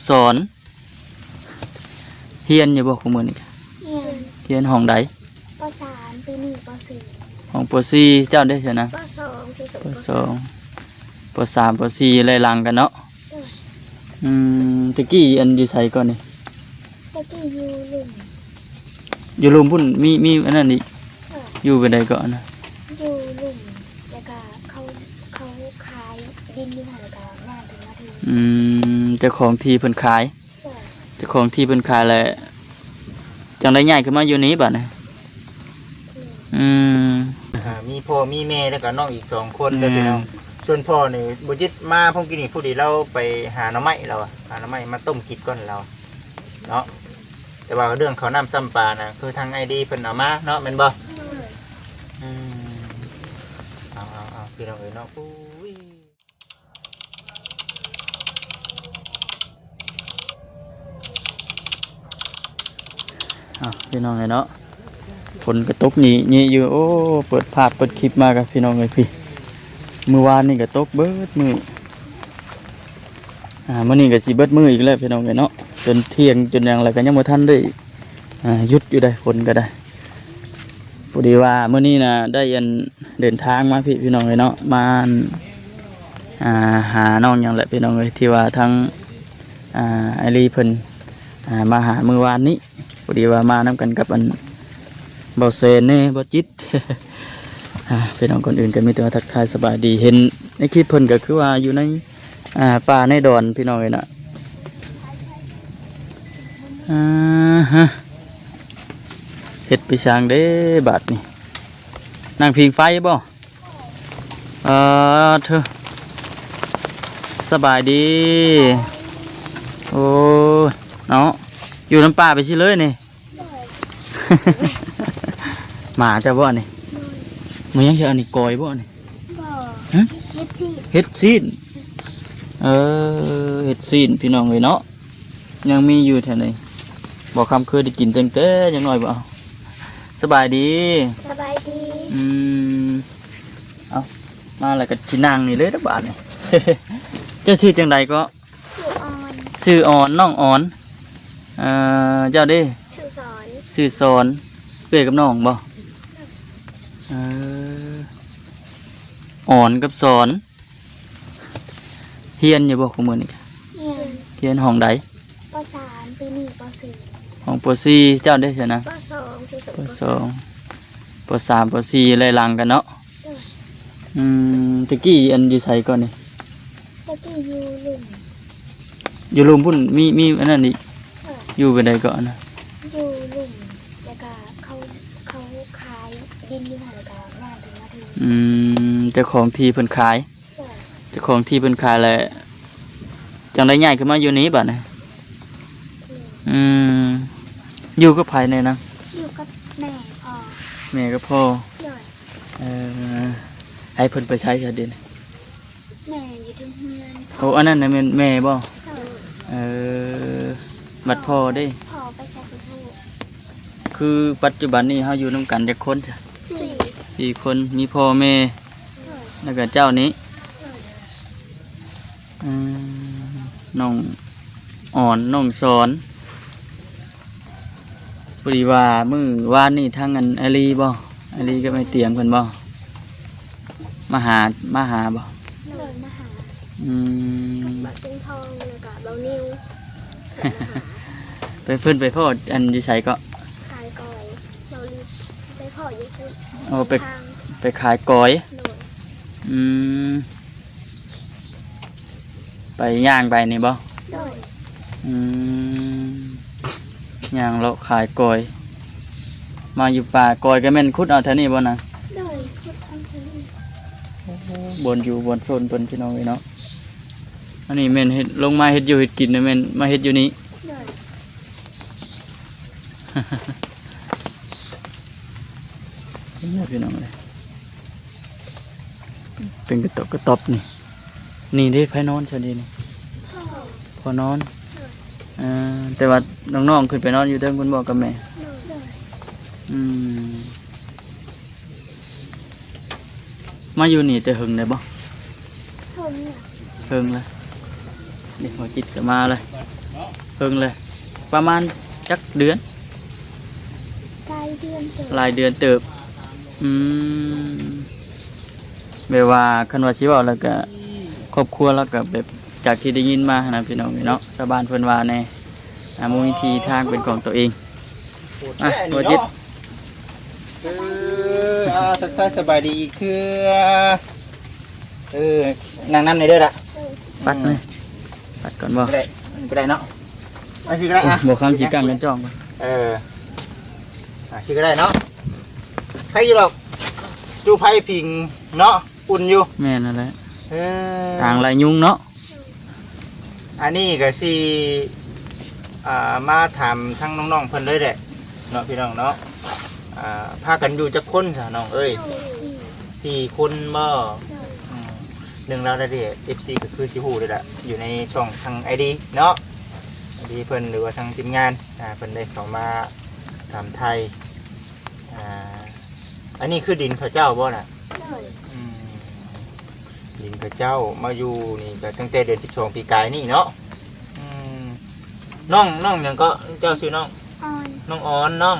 ສອນ ຮຽນຢູ່ບໍ່ຄູ່ມື້ນີ້? ຮຽນ ຮຽນຫ້ອງໃດ? ປໍສາມ ປີນີ້ປໍສີ່ ຫ້ອງປໍສີ່. ເຈົ້າເດ້ຊັ້ນນະ? ປໍສອງ ປາສອງ ປາສາມ ປາສີ່ ໄລ່ຫຼັງກັນເນາະ. ໂດຍ ອືມ ແຕ່ກີ້ອັນຢູ່ໃສກ່ອນນີ້? ແຕ່ກີ້ຢູ່ລຸ່ມ ຢູ່ລຸ່ມພຸ້ນ ມີ ມີອັນນັ້ນອີກ. ເອີ ຢູ່ບ່ອນໃດເກາະນະ? ຢູ່ລຸ່ມ ແລ້ວກະເຂົາ ເຂົາຂາຍດິນຢູ່ຫັ້ນ ແລ້ວກະຍ້າຍຂຶ້ນມາເທິງ. ອືມ ເຈົ້າຂອງທີ່ເພິ່ນຂາຍ. ເຈົ້າຂອງທີ່ເພິ່ນຂາຍແຫຼະ ຈັ່ງໄດ້ຍ້າຍຂຶ້ນມາຢູ່ນີ້ບາດນີ້. ອືມ ອ່າ ມີພໍ່ມີແມ່ ແລ້ວກໍນ້ອງອີກສອງຄົນເດີພີ່ນ້ອງ. ສ່ວນພໍ່ນີ້ບໍ່ຈິດມາພົ້ງກີ້ນີ້ ພໍດີລາວໄປຫາໜໍ່ໄມ້ ລາວຫາໜໍ່ໄມ້ມາຕົ້ມກິນກ່ອນລາວເນາະ. ແຕ່ວ່າເລື່ອງເຂົ້ານ້ຳຊ້ຳປານະ ຄືທາງອ້າຍດີເພິ່ນເອົາມາເນາະ ແມ່ນບໍ່? ອືມ ເອົາໆໆ ພີ່ນ້ອງເອີຍເນາະ. ໂອ້ຍ ອ້າວ ພີ່ນ້ອງເອີຍເນາະ ຝົນກະຕົກນີ້ນີ້ຢູ່. ໂອ້ ເປີດພາບເປີດຄລິບມາກະພີ່ນ້ອງເອີຍ ພີ່ ມື້ວານນີ້ກະຕົກເບິດມື້ ອ່າ ມື້ນີ້ກະຊິເບິດມື້ອີກແລ້ວພີ່ນ້ອງເອີຍເນາະ. ຈົນທ່ຽງຈົນຫຍັງແລ້ວກະຍັງບໍ່ທັນໄດ້ ອ່າ ຢຸດຢູ່ໃດ໋ ຝົນກະໄດ້. ພໍດີວ່າມື້ນີ້ນະໄດ້ອັນເດີນທາງມາພີ້ພີ່ນ້ອງເອີຍເນາະ ມາ ອ່າ ຫານ້ອງຫຍັງແຫຼະພີ່ນ້ອງເອີຍ ທີ່ວ່າທາງ ອ່າ ອ້າຍລີເພິ່ນ ອ່າ ມາຫາມື້ວານນີ້. ພໍດີວ່າມານຳກັນກັບອັນ ເບົາແຊນແດ່ ເບົາຈິດ ອ່າ ພີ່ນ້ອງ ກ່ອນອື່ນກະມີແຕ່ວ່າທັກທາຍສະບາຍດີ ເຫັນໃນຄລິບເພິ່ນກະຄືວ່າຢູ່ໃນ ອ່າ ປ່າໃນດອນພີ່ນ້ອງເອີຍນະ. ອ່າຮະ ເຮັດໄປຊ່າງເດ້ບາດນີ້ ນັ່ງຜິງໄຟບໍ່? ເອີ ເທີ ສະບາຍດີ. ໂອ້ຍ ເນາະ ຢູ່ນຳປ່າໄປຊີ້ເລີຍນີ້. ໂດຍ ໝາເຈົ້າບໍ່ອັນນີ້? ໂດຍ ໝາຫຍັງເຈົ້າອັນນີ້? ກອຍບໍ່ອັນນີ້? ບໍ່ ຫຶ? ເຫັດຊີ້ນ ເຫັດຊີ້ນ. ເອີ ເຫັດຊີ້ນ ພີ່ນ້ອງເອີຍເນາະ ຍັງມີຢູ່ແຖວນີ້. ບໍ່ຄຳເຄີຍໄດ້ກິນຕັ້ງແຕ່ຍັງນ້ອຍບໍ່? ສະບາຍດີ ສະບາຍດີ. ອືມ ເອົາ ມາແລ້ວກະຊິນັ່ງນີ້ເລີຍເດີບາດນີ້. ເຈົ້າຊື່ຈັ່ງໃດເກາະ? ຊື່ອອນ ຊື່ອອນ ນ້ອງອອນ. ເອີ ເຈົ້າເດ້? ຊື່ສອນ ຊື່ສອນ. ເອື້ອຍກັບນ້ອງບໍ່? ເອີ ອອນກັບສອນ. ຮຽນຢູ່ບໍ່ຄູ່ມື້ນີ້? ຮຽນ ຮຽນຫ້ອງໃດ? ປໍສາມ ປີນີ້ປໍສີ່ ຫ້ອງປໍສີ່. ເຈົ້າເດ້ຊັ້ນນະ? ປໍສອງ ປາສອງ ປາສາມ ປາສີ່ ໄລ່ຫຼັງກັນເນາະ. ໂດຍ ອືມ ແຕ່ກີ້ອັນຢູ່ໃສກ່ອນນີ້? ແຕ່ກີ້ຢູ່ລຸ່ມ ຢູ່ລຸ່ມພຸ້ນ ມີ ມີອັນນັ້ນອີກ. ເອີ ຢູ່ບ່ອນໃດເກາະນະ? ຢູ່ລຸ່ມ ແລ້ວກະເຂົາ ເຂົາຂາຍດິນຢູ່ຫັ້ນ ແລ້ວກະຍ້າຍຂຶ້ນມາເທິງ. ອືມ ເຈົ້າຂອງທີ່ເພິ່ນຂາຍ. ເຈົ້າ ເຈົ້າຂອງທີ່ເພິ່ນຂາຍແຫຼະ ຈັ່ງໄດ້ຍ້າຍຂຶ້ນມາຢູ່ນີ້ບາດນີ້. ອືມ ຢູ່ກັບໃຜແດ່ນະ? ຢູ່ກັບແມ່ ພໍ່ ແມ່ກັບພໍ່. ໂດຍ ເອີ ໃຫ້ເພິ່ນໄປໃສຊະເດ? ແມ່ຢູ່ເທິງເຮືອນ. ໂອ້ ອັນນັ້ນນະແມ່ນແມ່ບໍ່? ໂດຍ ເອີ ບັດພໍ່ເດ້? ພໍ່ໄປໃສບໍ່ຮູ້. ຄືປັດຈຸບັນນີ້ເຮົາຢູ່ນຳກັນຈັກຄົນ? ສີ່ ສີ່ຄົນ ມີພໍ່ແມ່ ໂດຍ ແລ້ວກະເຈົ້ານີ້. ໂດຍ ອືມ ນ້ອງອອນ ນ້ອງສອນ. ພໍດີວ່າມື້ວານນີ້ທາງອັນ ອາລີບໍ່? ອາລີກັບໄອ້ຕຽງເພິ່ນບໍ່? ມາຫາ ມາຫາບໍ່? ໂດຍ ມາຫາ. ອືມ ກັບບ່າວເຊງທອງ ແລ້ວກະບ່າວນິວ ມາຫາ. ໄປ ເພິ່ນໄປພໍ້ອັນຢູ່ໃສເກາະ? ຂາຍກອຍ ເບົາລິດ ໄປພໍ້ຢູ່ເທິງ. ໂອ້ ໄປ ທາງ ໄປຂາຍກອຍ. ໂດຍ ອືມ ໄປຍ່າງໄປນີ້ບໍ່? ໂດຍ ອືມ ຍ່າງເລາະຂາຍກອຍ. ມາຢູ່ປ່າ ກອຍກະແມ່ນຂຸດເອົາແຖວນີ້ບໍ່ນະ? ໂດຍ ຂຸດເອົາແຖວນີ້. ໂອ້ ບ່ອນຢູ່ບ່ອນຊົນເພິ່ນ ພີ່ນ້ອງເອີຍເນາະ. ອັນນີ້ແມ່ນເຮັດ ລົງມາເຮັດຢູ່ເຮັດກິນນະ ແມ່ນມາເຮັດຢູ່ນີ້. ໂດຍ ນີ້ພີ່ນ້ອງເອີຍ ເປັນກະຕອບກະຕອບນີ້. ນີ້ເດ້ ໃຜນອນຊະນີ້? ພໍ່ ພໍ່ນອນ. ໂດຍ ເອີ ແຕ່ວ່ານ້ອງໆຂຶ້ນໄປນອນຢູ່ເທິງພຸ້ນບໍ່ກັບແມ່? ໂດຍ ອືມ ມາຢູ່ນີ້ແຕ່ເຫິງແລ້ວບໍ່? ເຫິງແລ້ວ ເຫິງແລ້ວ. ນີ້ ຫົວຈິດກະມາແລ້ວ. ເຫິງເລີຍ ປະມານຈັກເດືອນ? ຫຼາຍເດືອນເຕີບ. ຫຼາຍເດືອນເຕີບ. ອືມ ແບບວ່າ ຄັນວ່າຊິເວົ້າແລ້ວກະ ຄອບຄົວລາວກະແບບ ຈາກທີ່ໄດ້ຍິນມາຫັ້ນນະ ພີ່ນ້ອງເນາະ, ຊາວບ້ານເພິ່ນວ່າແດ່ ອາ ບໍ່ມີທີ່ທາງເປັນຂອງຕົວເອງ. ອ່ະ ບໍ່ຈິດ ເອີ ອ່າ ທັກທາຍສະບາຍດີອີກເທື່ອ. ເອີ ນັ່ງນຳແດ່ເດີລະ. ປັດເລີຍ ປັດກ່ອນບໍ່? ກໍໄດ້ ກໍໄດ້ເນາະ. ເອົາຊິກໍໄດ້. ໂອ້ ອ່ະ ບໍ່ຄຳຊິກັນກັນຈ້ອງ. ເອີ ອ່າ ຊິກໍໄດ້ເນາະ. ໃຄຢູ່ດອກ ຈູ່ໄຟຜິງເນາະ ອຸ່ນຢູ່. ແມ່ນນັ້ນແຫຼະ. ເອີ ທາງໄລ່ຍຸງເນາະ. ອັນນີ້ກໍຊິ ອ່າ ມາຖາມທາງນ້ອງໆເພິ່ນເລີຍແຫຼະເນາະ ພີ່ນ້ອງເນາະ. ອ່າ ພາກັນຢູ່ຈັກຄົນຊະນ້ອງເອີຍ? ສີ່ ສີ່ຄົນບໍ່? ອືມ ເລື່ອງລາວລາຍລະອຽດ ເອັຟຊີ ກໍຄືຊິຮູ້ເລີຍລະ ຢູ່ໃນຊ່ອງທາງໄອດີເນາະ, ໄອດີເພິ່ນ ຫຼືວ່າທາງທີມງານ ອ່າ ເພິ່ນໄດ້ເຂົ້າມາຖາມໄຖ່. ອ່າ ອັນນີ້ຄືດິນເຂົາເຈົ້າບໍ່ນະ? ໂດຍ. ອືມ ດິນເຂົາເຈົ້າ ມາຢູ່ນີ້ກໍຕັ້ງແຕ່ເດືອນສິບສອງປີກາຍນີ້ເນາະ. ອືມ ນ້ອງ ນ້ອງຫຍັງເກາະ? ເຈົ້າຊື່ນ້ອງ? ອອນ. ນ້ອງອອນ. ນ້ອງ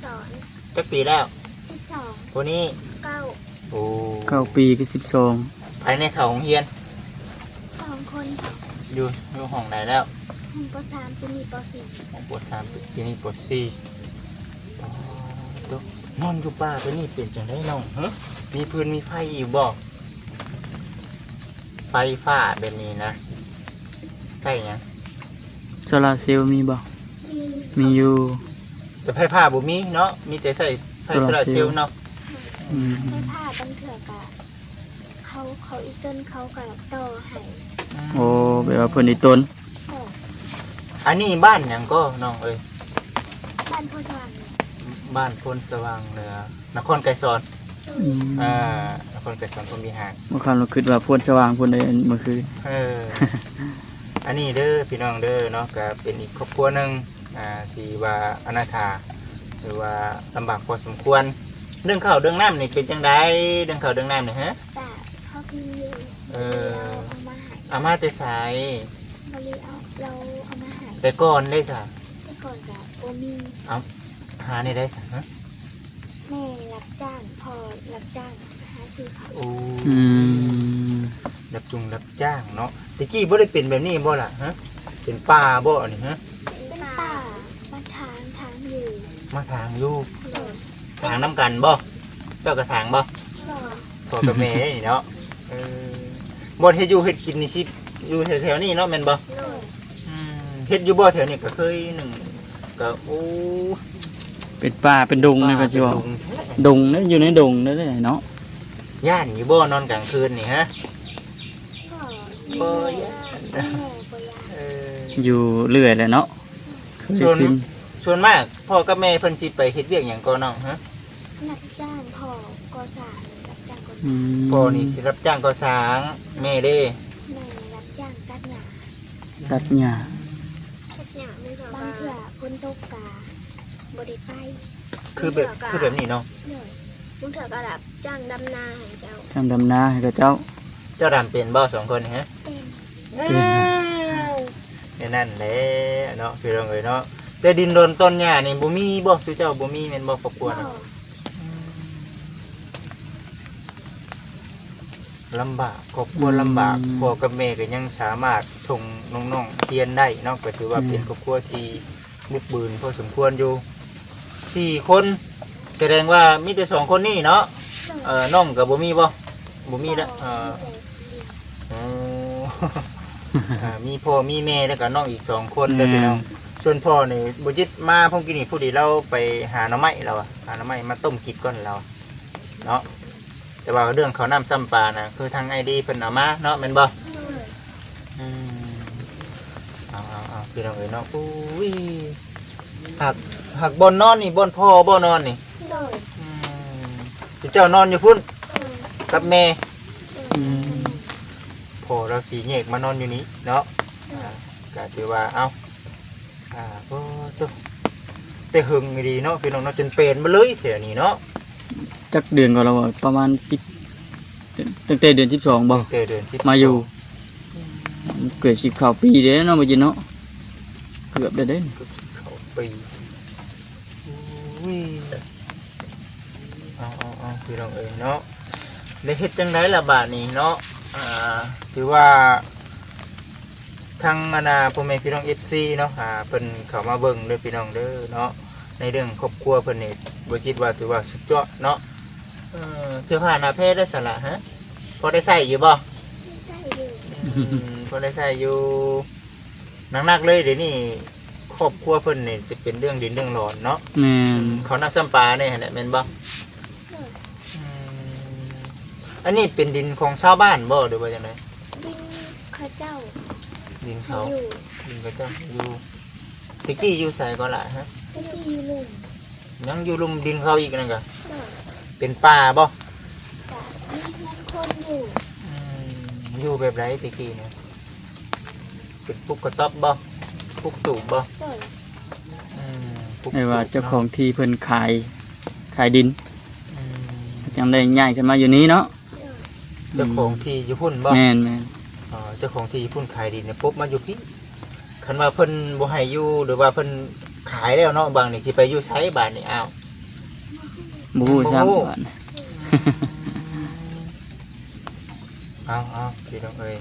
ສອນ. ຈັກປີແລ້ວ? ສິບສອງ. ຜູ້ນີ້? ເກົ້າ. ໂອ້ ເກົ້າປີກັບສິບສອງ. ໃຜແນ່ເຂົ້າໂຮງຮຽນ? ສອງຄົນ. ຢູ່ ຢູ່ຫ້ອງໃດແລ້ວ? ຫ້ອງ ປ.ສາມ ປີນີ້ ປ.ສີ່. ຫ້ອງ ປ.ສາມ ປີນີ້ ປ.ສີ່. ອໍ ໂຕ ນອນຢູ່ປ່າແບບນີ້ເປັນຈັ່ງໃດນ້ອງ? ຮະ ມີຟືນມີໄຟຢູ່ບໍ່? ໄຟຟ້າແບບນີ້ນະ ໃຊ້ຫຍັງ? ໂຊລາເຊວມີບໍ່? ມີ ມີຢູ່ ແຕ່ໄຟຟ້າບໍ່ມີເນາະ, ມີແຕ່ໃຊ້ໄຟໂຊລາເຊວເນາະ. ອືມ ໄຟຟ້າບາງເທື່ອກະ ເຂົາ ເຂົາອີຕົນເຂົາກະຕໍ່ໃຫ້. ໂອ້ ແບບວ່າເພິ່ນອີຕົນ. ອັນນີ້ບ້ານຫຍັງກໍນ້ອງເອີຍ? ບ້ານໂພນສະຫວ່າງເໜືອ. ບ້ານໂພນສະຫວ່າງເໜືອ ນະຄອນໄກສອນ. ອືມ ອ່າ ນະຄອນໄກສອນ ພົມວິຫານ. ບາງຄັ້ງເຮົາຄິດວ່າໂພນສະຫວ່າງພຸ້ນເດ້ເມື່ອຄືນ. ເອີ ອັນນີ້ເດີພີ່ນ້ອງເດີເນາະ, ກະເປັນອີກຄອບຄົວໜຶ່ງ ອ່າ ທີ່ວ່າອະນາຖາ ຫຼືວ່າລຳບາກພໍສົມຄວນ. ເລື່ອງເຂົ້າເລື່ອງນ້ຳນີ້ເປັນຈັ່ງໃດ? ເລື່ອງເຂົ້າເລື່ອງນ້ຳນີ້ ຮະ? ກະພໍກິນຢູ່. ເອີ ເອົາມາໃຫ້. ເອົາມາແຕ່ໃສ? ບໍ່ໄດ້ເອົາ ລາວເອົາມາໃຫ້. ແຕ່ກ່ອນເດ້ສະ? ແຕ່ກ່ອນກະບໍ່ມີ. ເອົາ ຫາແນວໃດຊັ້ນ? ຮະ ແມ່ຮັບຈ້າງ ພໍ່ຮັບຈ້າງຫາຊື້ເຂົ້າ. ໂອ້ ອືມ ຮັບຈ້າງ ຮັບຈ້າງເນາະ. ແຕ່ກີ້ບໍ່ໄດ້ເປັນແບບນີ້ບໍ່ລະ? ຮະ ເປັນປ່າບໍ່ອັນນີ້? ຮະ ເປັນປ່າ ມາຖາງ ຖາງຢູ່. ມາຖາງຢູ່. ໂດຍ. ຖາງນຳກັນບໍ່? ເຈົ້າກໍຖາງບໍ່? ໂດຍ. ພໍ່ກັບແມ່ເດ້ນີ້ເນາະ. ເອີ ບ່ອນເຮັດຢູ່ເຮັດກິນນີ້ຊິຢູ່ແຖວໆນີ້ເນາະ ແມ່ນບໍ່? ໂດຍ. ອືມ ເຮັດຢູ່ບໍ່ແຖວນີ້? ກໍເຄີຍໜຶ່ງ ກໍ ໂອ້ ເປັນປ່າເປັນດົງເລີຍ ວ່າຊິເວົ້າ ເປັນດົງແທ້ ດົງເດ້ ຢູ່ໃນດົງເດ້ເນາະ. ຢ້ານຢູ່ບໍ່ນອນກາງຄືນນີ້? ຮະ ກໍບໍ່ຢ້ານ. ເອີ ຢູ່ເລື້ອຍແຫຼະເນາະ ເຄີຍຊິນ. ສ່ວນ ສ່ວນມາກພໍ່ກັບແມ່ເພິ່ນຊິໄປເຮັດວຽກຫຍັງກໍນ້ອງ? ຮະ ຮັບຈ້າງ ພໍ່ກໍ່ສ້າງ ຮັບຈ້າງກໍ່ສ້າງ. ອືມ ພໍ່ນີ້ຊິຮັບຈ້າງກໍ່ສ້າງ. ແມ່ເດ້? ແມ່ຮັບຈ້າງຕັດຫຍ້າ. ຕັດຫຍ້າ ຕັດຫຍ້າ. ບາງເທື່ອຝົນຕົກກະບໍ່ໄດ້ໄປ. ຄືແບບ ບາງເທື່ອກະ ຄືແບບນີ້ເນາະ. ໂດຍ. ບາງເທື່ອກະຮັບຈ້າງດຳນາໃຫ້ເຈົ້າ. ຈ້າງດຳນາໃຫ້ເຂົາເຈົ້າ. ເຈົ້າດຳເປັນບໍ່ສອງຄົນນີ້? ຮະ ເປັນ. ເປັນ. ແນວນັ້ນແຫຼະເນາະ ພີ່ນ້ອງເອີຍເນາະ. ແຕ່ດິນດົນຕອນຫຍ້ານີ້ບໍ່ມີບໍ່? ຊຸເຈົ້າບໍ່ມີແມ່ນບໍ່ ຄອບຄົວນະ? ບໍ່. ອືມ ລຳບາກ ຄອບຄົວລຳບາກ. ອືມ ພໍ່ກັບແມ່ກໍຍັງສາມາດສົ່ງນ້ອງໆຮຽນໄດ້ເນາະ, ກໍຖືວ່າ ອືມ ເປັນຄອບຄົວທີ່ບຸກບືນພໍສົມຄວນຢູ່. ສີ່ຄົນ ສະແດງວ່າມີແຕ່ສອງຄົນນີ້ເນາະ. ເອີ ນ້ອງກໍບໍ່ມີບໍ່? ບໍ່ມີລະ. ເອີ ໂອ້ ອ່າ ມີພໍ່ມີແມ່ ແລ້ວກໍນ້ອງອີກສອງຄົນເດີ ແມ່ນ ພີ່ນ້ອງ. ສ່ວນພໍ່ນີ້ບໍ່ຈິດມາພົ້ງກີ້ນີ້ ພໍດີລາວໄປຫາໜໍ່ໄມ້ ລາວຫາໜໍ່ໄມ້ມາຕົ້ມກິນກ່ອນ ລາວເນາະ. ແຕ່ວ່າເລື່ອງເຂົ້ານ້ຳຊ້ຳປານະ ຄືທາງອ້າຍດີເພິ່ນເອົາມາເນາະ ແມ່ນບໍ່? ອືມ ເອົາໆໆ ພີ່ນ້ອງເອີຍເນາະ. ໂອ້ຍ ຫາກ ຫາກບ່ອນນອນນີ້ ບ່ອນພໍ່ບໍ່ນອນນີ້? ໂດຍ. ອືມ ເຈົ້ານອນຢູ່ພຸ້ນ ໂດຍ ກັບແມ່? ໂດຍ. ອືມ ພໍ່ລາວຊິແຍກມານອນຢູ່ນີ້ເນາະ. ໂດຍ. ອ່າ ກໍຖືວ່າ ເອົ້າ ອ່າ ໂອ້ ໂຕ ແຕ່ເຫິງອີ່ຫຼີເນາະ ພີ່ນ້ອງເນາະ, ຈົນເປັນມາເລີຍແຖວນີ້ເນາະ. ຈັກເດືອນກໍລະວ່າ ປະມານສິບ ຕັ້ງແຕ່ເດືອນສິບສອງບໍ່? ຕັ້ງແຕ່ເດືອນສິບສອງ ມາຢູ່. ອືມ ເກືອບຊິເຂົ້າປີແລ້ວເນາະ ບໍ່ຈິດເນາະ. ເກືອບໄດ້ເດ້ ເກືອບຊິເຂົ້າປີ. ໂອ້ຍ ເອົາໆໆ ພີ່ນ້ອງເອີຍເນາະ ໄດ້ເຮັດຈັ່ງໃດລະບາດນີ້ເນາະ. ອ່າ ຖືວ່າ ທາງອັນນ່າ ພໍ່ແມ່ພີ່ນ້ອງເອັຟຊີເນາະ ອ່າ ເພິ່ນເຂົ້າມາເບິ່ງເດີພີ່ນ້ອງເດີເນາະ. ໃນເລື່ອງຄອບຄົວເພິ່ນນີ້ ບໍ່ຈິດວ່າຖືວ່າສຸດຍອດເນາະ. ເອີ ເສື້ອຜ້າໜ້າແພໄດ້ຊັ້ນລະ ຮະ ພໍໄດ້ໃຊ້ຢູ່ບໍ່? ໄດ້ໃຊ້ຢູ່. ອືມ ພໍໄດ້ໃຊ້ຢູ່. ໜັກໆເລີຍດຽວນີ້ ຄອບຄົວເພິ່ນນີ້ຈະເປັນເລື່ອງດິນເລື່ອງດອນເນາະ. ແມ່ນ ເຂົ້ານ້ຳຊຳປານີ້ຫັ້ນແຫຼະ ແມ່ນບໍ່? ໂດຍ. ອືມ ອັນນີ້ເປັນດິນຂອງຊາວບ້ານບໍ່ ຫຼືວ່າຈັ່ງໃດ? ດິນເຂົາເຈົ້າ ດິນເຂົາ ຢູ່ ດິນເຂົາເຈົ້າຢູ່. ແຕ່ກີ້ຢູ່ໃສກໍລະ ຮະ? ແຕ່ກີ້ຢູ່ລຸ່ມ ຍັງຢູ່ລຸ່ມດິນເຂົາອີກນັ້ນກະ. ໂດຍ. ເປັນປ່າບໍ່? ກະມີເຮືອນຄົນຢູ່. ອືມ ຢູ່ແບບໃດແຕ່ກີ້ນະ? ເປັນປຸກກະຕ໊ອບບໍ່? ປຸກຕູບບໍ່? ໂດຍ. ອືມ ປຸກ ແຕ່ວ່າເຈົ້າຂອງທີ່ເພິ່ນຂາຍ ຂາຍດິນ ອືມ ຈັ່ງໄດ້ຍ້າຍຂຶ້ນມາຢູ່ນີ້ເນາະ. ໂດຍ. ເຈົ້າຂອງທີ່ຢູ່ພຸ້ນບໍ່? ແມ່ນໆ. ອໍ ເຈົ້າຂອງທີ່ຢູ່ພຸ້ນຂາຍດິນນີ້ ປຸບມາຢູ່ພີ້. ຄັນວ່າເພິ່ນບໍ່ໃຫ້ຢູ່ ຫຼືວ່າເພິ່ນຂາຍແລ້ວເນາະ ບາດນີ້ຊິໄປຢູ່ໃສບາດນີ້? ອ້າວ ບໍ່ຮູ້ຊ້ຳ ບໍ່ຮູ້ ບາດນີ້. ອືມ ເອົາໆ ພີ່ນ້ອງເອີຍ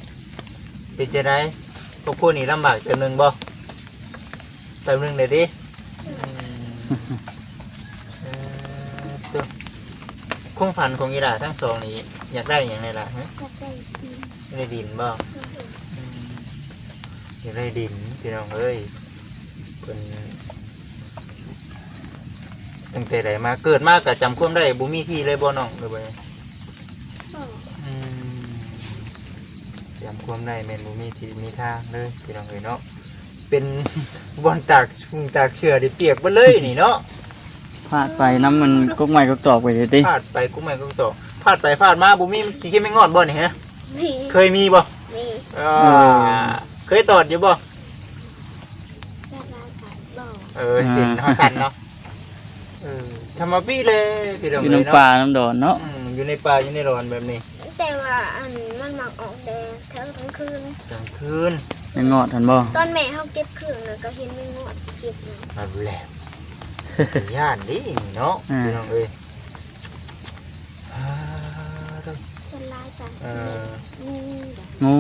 ເປັນຈັ່ງໃດ ຄອບຄົວນີ້ລຳບາກເຕີບໜຶ່ງບໍ່? ເຕີບໜຶ່ງເດ້ຕິ? ອືມ ເອີ ໂຕ ຄວາມຝັນຂອງອີ່ຫຼ້າທັງສອງນີ້ ຢາກໄດ້ຫຍັງແດ່ລະ? ຮະ ຢາກໄດ້ດິນ. ຢາກໄດ້ດິນບໍ່? ໂດຍ. ອືມ ຢາກໄດ້ດິນ ພີ່ນ້ອງເອີຍ. ເພິ່ນ ຕັ້ງແຕ່ໃດມາ ເກີດມາກະຈຳຄວາມໄດ້ ບໍ່ມີທີ່ເລີຍບໍ່ນ້ອງ ຫຼືວ່າ? ບໍ່. ອືມ ຈຳຄວາມໄດ້ແມ່ນບໍ່ມີທີ່ມີທາງເລີຍ ພີ່ນ້ອງເອີຍເນາະ. ເປັນບ່ອນຕາກຊຸ່ງຕາກເສື້ອໄດ້ປຽກເບິດເລີຍນີ້ເນາະ. ພາດໄປນຳມັນກົກໄມ້ກົກຕອກໄປເດຕິ ພາດໄປກົກໄມ້ກົກຕອກ ພາດໄປພາດມາບໍ່ມີຂີ້ເຂັມແມງງອດບໍ່ນີ້ ຮະ? ມີ. ເຄີຍມີບໍ່? ມີ. ເອີ ເອີ ເຄີຍຕອດຢູ່ບໍ່? ສະບາຍກະບໍ່. ເອີ ອ່າ ເປັນເຮົາສັ່ນເນາະ. ເອີ ທຳມະປີແຫຼະ ພີ່ນ້ອງ ຢູ່ນຳ ເອີຍເນາະ ປ່ານຳດອນເນາະ. ອືມ ຢູ່ໃນປ່າຢູ່ໃນດອນແບບນີ້. ແຕ່ວ່າອັນ ມັນມັກອອກແຕ່ແຖວກາງຄືນ. ກາງຄືນ ແມງງອດຫັ້ນບໍ່? ຕອນແມ່ເຮົາເກັບເຄື່ອງນະ ກໍເຫັນແມງງອດເກັບນະ. ນັ້ນແຫຼະ ຢ້ານເດ້ນີ້ເນາະ ອ່າ ພີ່ນ້ອງເອີຍ. ອ່າ ໂທ້ ສ່ວນຫຼາຍກະ ເອີ ມີ ງູ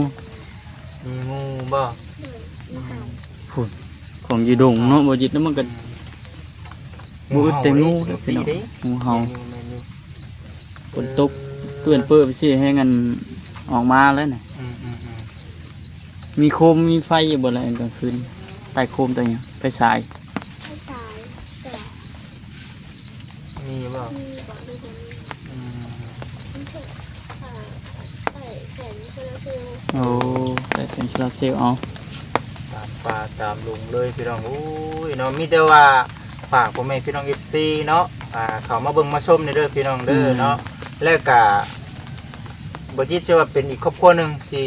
ມີງູບໍ່? ໂດຍ ງູເຫົ່າ. ພຸ້ນ ຂອງຢູ່ດົງເນາະ ບໍ່ຈິດນະ ມັນກໍ ອືມ ບໍ່ອຶດແຕ່ງູເດ້ພີ່ນ້ອງ ງູເຫົ່າ. ແມ່ນຢູ່ ແມ່ນຢູ່. ຝົນຕົກ ເອີ ເປື້ອນເປິບຊິແຮງອັນ ອອກມາແລ້ວນະ. ອືມໆໆ. ມີໂຄມມີໄຟຢູ່ບໍ່ລະ ອັນກາງຄືນ ໃຕ້ໂຄມໃຕ້ຫຍັງ ໄຟສາຍ? ໄຟສາຍ ແຕ່ ມີບໍ່? ມີບໍ່ ຫຼືບໍ່ມີ. ອືມ ມັນຖືກ ເອີ ໃຊ້ແຜງໂຊລາເຊວ. ໂອ້ ໃຊ້ແຜງໂຊລາເຊວເອົາ ຕາມປ່າຕາມດົງເລີຍພີ່ນ້ອງ. ໂອ້ຍເນາະ ມີແຕ່ວ່າຝາກພໍ່ແມ່ພີ່ນ້ອງເອັຟຊີເນາະ ອ່າ ເຂົ້າມາເບິ່ງມາຊົມແດ່ເດີພີ່ນ້ອງເດີ ອືມ ເນາະ. ແລ້ວກະບໍ່ຈິດເຊື່ອວ່າເປັນອີກຄອບຄົວໜຶ່ງທີ່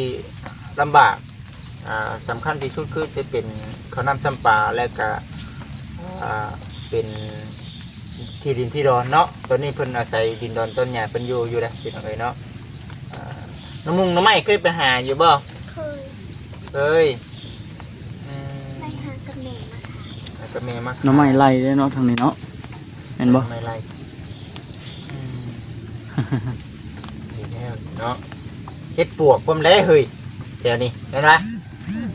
ລຳບາກ ອ່າ ສຳຄັນທີ່ສຸດຄືຈະເປັນເຂົ້ານ້ຳຊຳປາ ແລະກະ ອ່າ ເປັນທີ່ດິນທີ່ດອນເນາະ. ຕອນນີ້ເພິ່ນອາໄສດິນດອນຕອນຫຍ້າເພິ່ນຢູ່ ຢູ່ແຫຼະພີ່ນ້ອງເອີຍເນາະ. ອ່າ ໜໍ່ມຸງໜໍ່ໄມ້ເຄີຍໄປຫາຢູ່ບໍ່? ເຄີຍ. ເຄີຍ. ອືມ ໄປຫາກັບແມ່ມາຂາຍ. ຫາກັບແມ່ມາຂາຍ. ໜໍ່ໄມ້ໄລ່ເດ້ເນາະ ທາງນີ້ເນາະ ແມ່ນບໍ່? ໜໍ່ໄມ້ໄລ່. ອືມ ດີແລ້ວເນາະ ເຫັດປວກພ້ອມແລ້ວເຮີ້ຍ ແຖວນີ້ແມ່ນບໍ່?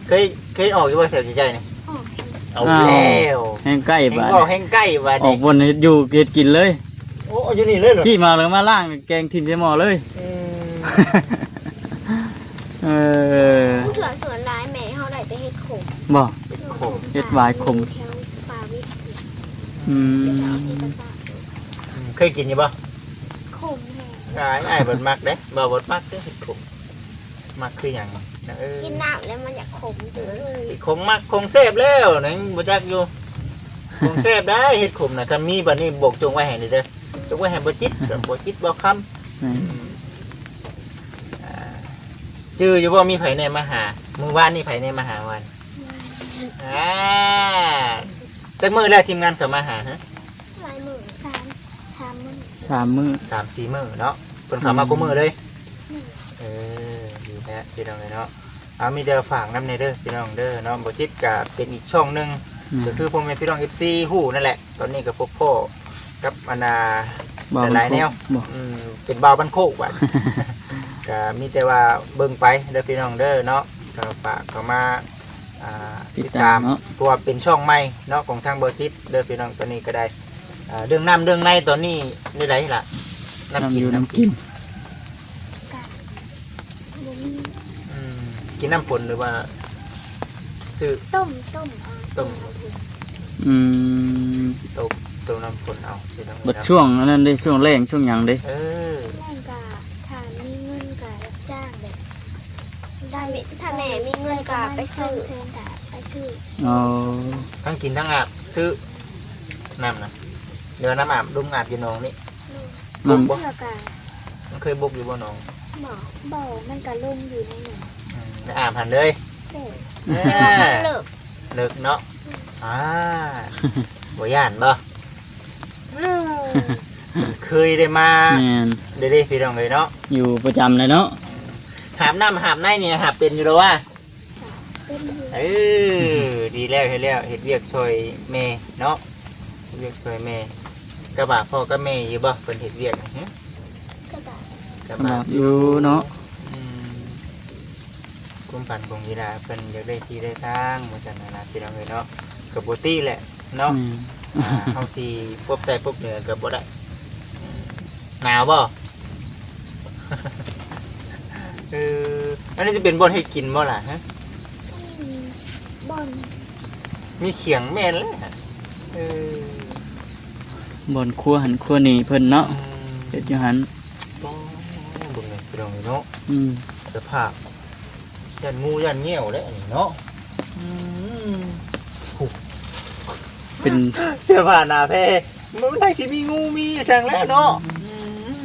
ເຄີຍ ເຄີຍອອກຢູ່ບໍ່ແຖວໃກ້ໆນີ້? ອອກ. ເອົາແລ້ວ ແຮ່ງໃກ້ບາດ ແຮ່ງເວົ້າແຮ່ງໃກ້ບາດ ອອກບ່ອນເຮັດຢູ່ເຮັດກິນເລີຍ. ໂອ້ ຢູ່ນີ້ເລີຍເຫຼືອ? ຈີ່ມາແລ້ວມາລ້າງແກງຖິ້ມໃສ່ໝໍ້ເລີຍ. ອືມ ເອີ ບາງເທື່ອສ່ວນຫຼາຍແມ່ເຮົາໄດ້ແຕ່ເຫັດຂົມ. ບໍ່? ເຫັດຂົມ ເຫັດຫວາຍຂົມ ແຖວປ່າວິດ. ອືມ ອືມ ເຄີຍກິນຢູ່ບໍ່? ຂົມແຮງ. ອ້າຍ ອ້າຍບໍ່ມັກເດ້ ບໍ່ ບໍ່ມັກເດ້ເຫັດຂົມ. ມັກຄືຫຍັງນະ? ເອີ ກິນນ້ຳແລ້ວມັນຢາກຂົມ. ເອີ ຂົມມັກຂອງແຊບແລ້ວນະ ຍັງບໍ່ຈັກຢູ່. ຂອງແຊບໄດ໋ເຫັດຂົມນະ. ຄັນມີບັດນີ້ບອກຈົ່ງໄວ້ໃຫ້ແດ່ເດີ ຈົ່ງໄວ້ໃຫ້ບໍ່ຈິດ ບໍ່ຈິດບໍ່ຄຳ. ອືມ ອ່າ ຈື່ຢູ່ບໍ່ ມີໃຜແດ່ມາຫາ? ມື້ວານນີ້ໃຜແດ່ມາຫາວານ? ອ່າ ຈັກມື້ແລ້ວທີມງານເຂົາມາຫາ? ຫາ ຫຼາຍມື້ ສາມ ສາມມື້ ສາມມື້ ສາມສີ່ມື້ເນາະ. ເພິ່ນເຂົ້າມາ ອືມ ຄູ່ມື້ເລີຍ. ແມ່ນ. ເອີ ດີແທ້ພີ່ນ້ອງເອີຍເນາະ. ເອົາ ມີແຕ່ຝາກນຳແດ່ເດີພີ່ນ້ອງເດີເນາະ. ບໍ່ຈິດກະເປັນອີກຊ່ອງໜຶ່ງ ອືມ ກໍຄືພໍ່ແມ່ພີ່ນ້ອງເອັຟຊີຮູ້ນັ້ນແຫຼະ. ຕອນນີ້ກໍພົບພໍ້ກັບອັນນ່າ ຫຼາຍໆແນວ ບໍ່ ອືມ ເປັນບ່າວບ້ານໂຄກບາດ ກໍມີແຕ່ວ່າເບິ່ງໄປເດີພີ່ນ້ອງເດີເນາະ. ກໍຝາກເຂົ້າມາ ອ່າ ຕິດຕາມ ຕິດຕາມເນາະ ເພາະວ່າເປັນຊ່ອງໃໝ່ເນາະ ຂອງທາງບໍ່ຈິດເດີພີ່ນ້ອງ. ຕອນນີ້ກໍໄດ້ ອ່າ ເລື່ອງນ້ຳເລື່ອງໃນຕອນນີ້ແນວໃດລະ? ນ້ຳ ນ້ຳກິນ ຢູ່ ນ້ຳ ນ້ຳກິນ ກະບໍ່ມີ ອືມ ກິນນ້ຳຝົນ ຫຼືວ່າຊື້? ຕົ້ມ ຕົ້ມເອົາ ຕົ້ມ ຕົ້ມເອົາ ອືມ ຕົ້ມ ຕົ້ມນ້ຳຝົນເອົາ ພີ່ນ້ອງເອີຍເນາະ. ບັດຊ່ວງອັນນັ້ນເດ້ ຊ່ວງແລ້ງ ຊ່ວງຫຍັງເດ້? ເອີ ແລ້ງກະຖ້າມີເງິນກະຮັບຈ້າງແບບ ໄດ້ ຖ້າແມ່ມີເງິນກໍໄປຊື້ ສອງແສນກໍໄປຊື້. ອໍ ທັງກິນທັງອາບຊື້ນ້ຳນະ ຫຼືວ່ານ້ຳອາບ ລຸງອາບຢູ່ໜອງນີ້? ອືມ ບົກບໍ່? ບາງເທື່ອກໍ ມັນເຄີຍບົກຢູ່ບໍ່ໜອງ? ບໍ່ ບໍ່ ມັນກໍລົງຢູ່ໃນໜອງ. ອືມ ໄດ້ອາບຫັ້ນເລີຍ? ເອີ ເລີກ ເລີກເນາະ. ອືມ ອ່າ ບໍ່ຢ້ານບໍ່? ອືມ ເຄີຍໄດ້ມາ ແມ່ນ ເດ້ໆ ພີ່ນ້ອງເອີຍເນາະ ຢູ່ປະຈຳເລີຍເນາະ. ອືມ ຫາບນ້ຳຫາບໃນນີ້ຫາບເປັນຢູ່ແລ້ວວະ? ເປັນຢູ່. ເອີ ດີແລ້ວ ເຮັດແລ້ວ ເຮັດວຽກຊ່ອຍແມ່ເນາະ ເຮັດວຽກຊ່ອຍແມ່. ກະບາບພໍ່ກັບແມ່ຢູ່ບໍ່ ເພິ່ນເຮັດວຽກນີ້? ຫຶ ກະບາບ ກະບາບຢູ່ເນາະ. ອືມ ຄວາມຝັນຂອງອີ່ຫຼ້າເພິ່ນຢາກໄດ້ທີ່ໄດ້ທາງ ວ່າຊັ້ນນະ ພີ່ນ້ອງເອີຍເນາະ. ກໍບໍ່ຕິແຫຼະເນາະ. ອືມ ອ່າ ເຮົາຊິປົບໃຕ້ປົບເໜືອກໍບໍ່ໄດ້. ອືມ ໜາວບໍ່? ເອີ ອັນນີ້ຈະເປັນບ່ອນເຮັດກິນບໍ່ລະ? ຮະ ອືມ ບ່ອນ ມີຂຽງແມ່ນແຫຼະ. ເອີ ບ່ອນຄົວຫັ້ນຄົວນີ້ເພິ່ນເນາະ. ອືມ ເຮັດຢູ່ຫັ້ນ. ໂອ້ ເບິ່ງແມ່ນພີ່ນ້ອງເນາະ. ອືມ ສະພາບ ຢ້ານງູຢ້ານແງວແຫຼະອັນນີ້ເນາະ. ອືມ ເປັນເສື້ອຜ້າໜ້າແພ ມັນໄດ້ຊິມີງູມີຫຍັງແລ້ວເນາະ. ອືມ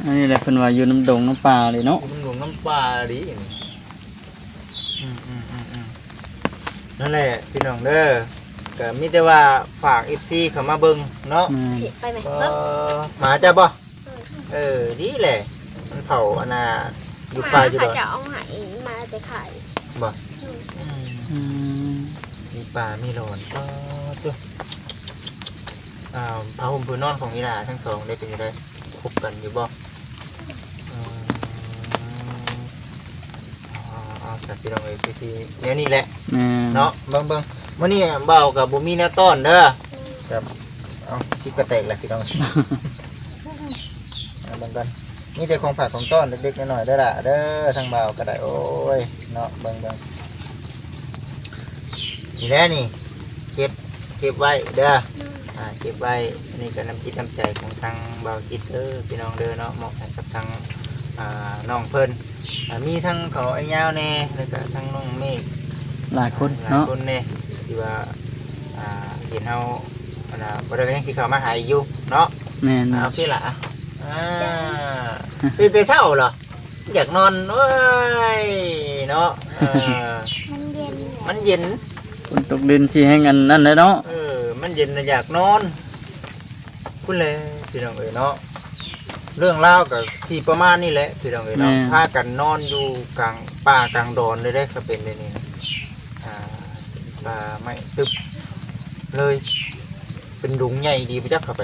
ອັນນີ້ແຫຼະເພິ່ນວ່າຢູ່ນຳດົງນຳປ່າເລີຍເນາະ ຢູ່ນຳດົງນຳປ່າເລີຍ. ອືມໆໆໆ ນັ້ນແຫຼະພີ່ນ້ອງເດີ ກໍມີແຕ່ວ່າຝາກເອັຟຊີເຂົ້າມາເບິ່ງເນາະ. ແມ່ນ ຊິໄປໄໝ? ເອີ ໝາເຈົ້າບໍ່? ເອີ ດີແຫຼະ ມັນເຝົ້າອັນນ່າ ຢູ່ປ່າຢູ່ດອນ ເຂົາເຈົ້າເອົາໃຫ້ມາແຕ່ໄຂ່ບໍ່? ອືມ ອືມ ມີປ່າມີດອນ. ປາດໂທ້ ອ່າ ຜ້າຫົ່ມຜືນນອນຂອງອີ່ຫຼ້າທັງສອງໄດ້ເປັນຈັ່ງໃດ? ຄົບກັນຢູ່ບໍ່? ອືມ ເອົາໆ ສະ ພີ່ນ້ອງເອີຍ ຄືຊິແນວນີ້ແຫຼະ. ແມ່ນ ເນາະ ເບິ່ງໆ ມື້ນີ້ບ່າວກໍບໍ່ມີແນວຕ້ອນເດີ. ຄັບ ເອົາ ຊິບກະແຕກແລ້ວພີ່ນ້ອງ. ເອົາເບິ່ງກ່ອນ ມີແຕ່ຂອງຝາກຂອງຕ້ອນເລັກໆ ນ້ອຍໆ ເດີຫຼ້າເດີ. ທາງບ່າວກໍໄດ້ ໂອ້ຍ ເນາະ ເບິ່ງໆ ນີ້ແຫຼະນີ້ ເກັບ ເກັບໄວ້ເດີ ອ່າ ເກັບໄວ້. ອັນນີ້ກໍນ້ຳຈິດນ້ຳໃຈຂອງທາງບ່າວຈິດເດີ ພີ່ນ້ອງເດີເນາະ ມອບໃຫ້ກັບທາງ ອ່າ ນ້ອງເພິ່ນ ອ່າ ມີທັງເຂົາອ້າຍຍາວແດ່ ແລ້ວກໍທັງນ້ອງເມກ ຫຼາຍຄົນ ຫຼາຍ ເນາະ ຄົນແດ່ ທີ່ວ່າ ອ່າ ເຫັນເຮົາ ອັນນ່າ ບໍ່ໄດ້ກໍຍັງຊິເຂົ້າມາຫາອີກຢູ່ເນາະ. ແມ່ນ ອ່າ ໂອເຄລະ ອ່າ ຕື່ນແຕ່ເຊົ້າເນາະ ຢາກນອນ ໂອ້ຍ ເນາະ ເອີ ມັນເຢັນ ມັນເຢັນ ຝົນຕົກດິນຊິແຮງອັນນັ້ນແຫຼະເນາະ. ເອີ ມັນເຢັນ ຢາກນອນ ພຸ້ນແຫຼະ ພີ່ນ້ອງເອີຍເນາະ. ເລື່ອງລາວກໍຊິປະມານນີ້ແຫຼະ ພີ່ນ້ອງເອີຍເນາະ. ແມ່ນ ພາກັນນອນຢູ່ກາງປ່າກາງດອນເລີຍເດ້ ກໍເປັນແບບນີ້ນະ. ອ່າ ປ່າໄມ້ຕຶບເລີຍ ເປັນດົງໃຫຍ່ດີບໍ່ຈັກເຂົ້າໄປ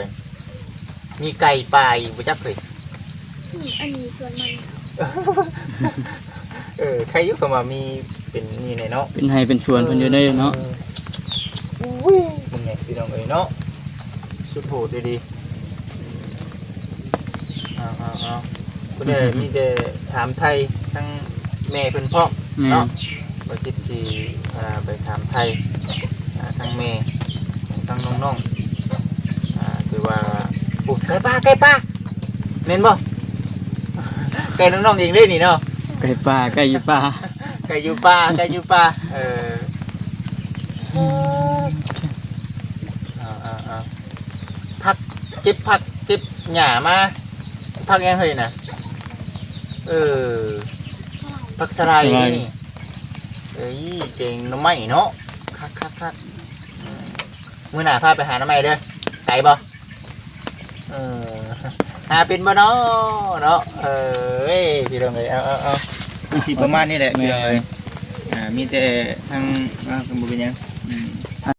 ມີໄກ່ປ່າອີກບໍ່ຈັກເຮີ້ຍ. ອືມ ອັນນີ້ສວນມັນ. ເອີ ໃຄຢູ່ຄຳວ່າມີເປັນນີ້ແດ່ເນາະ ເປັນໄຮ່ເປັນສວນເພິ່ນຢູ່ເດ້ເນາະ. ເອີ ອຸ້ຍ ເບິ່ງແດ່ພີ່ນ້ອງເອີຍເນາະ ສຸດໂຫດອີ່ຫຼີ. ເອົາໆໆ ບໍ່ໄດ້ ມີແຕ່ຖາມໄຖ່ທັງແມ່ເພິ່ນພ້ອມເນາະ. ແມ່ນ ບໍ່ຈິດຊິ ອ່າ ໄປຖາມໄຖ່ ອ່າ ທັງແມ່ ທັງນ້ອງໆ ອ່າ ຖືວ່າ ໂອ້ ໄກ່ປ່າ ໄກ່ປ່າ ແມ່ນບໍ່? ໄກ່ນ້ອງໆເອງເດ້ນີ້ເນາະ ໄກ່ປ່າ ໄກ່ຢູ່ປ່າ ໄກ່ຢູ່ປ່າ ໄກ່ຢູ່ປ່າ. ເອີ ເອົາໆໆ ຜັກ ເກັບຜັກເກັບຫຍ້າມາ. ຜັກຫຍັງເຮີ້ຍນະ? ເອີ ຜັກສະໄລ ສະໄລ ນີ້. ເອີຍ ແກງໜໍ່ໄມ້ເນາະ ຄັກໆໆ. ອືມ ມື້ໜ້າພາໄປຫາໜໍ່ໄມ້ເດີ ໄກບໍ່? ເອີ ຫາເປັນບໍ່ນໍເນາະ? ເອີຍ ພີ່ນ້ອງເອີຍ ເອົາໆໆ ຄືຊິປະມານນີ້ແຫຼະ ແມ່ນ ພີ່ນ້ອງເອີຍ. ມີແຕ່ທາງ ອ່າ ບໍ່ເປັນຫຍັງ.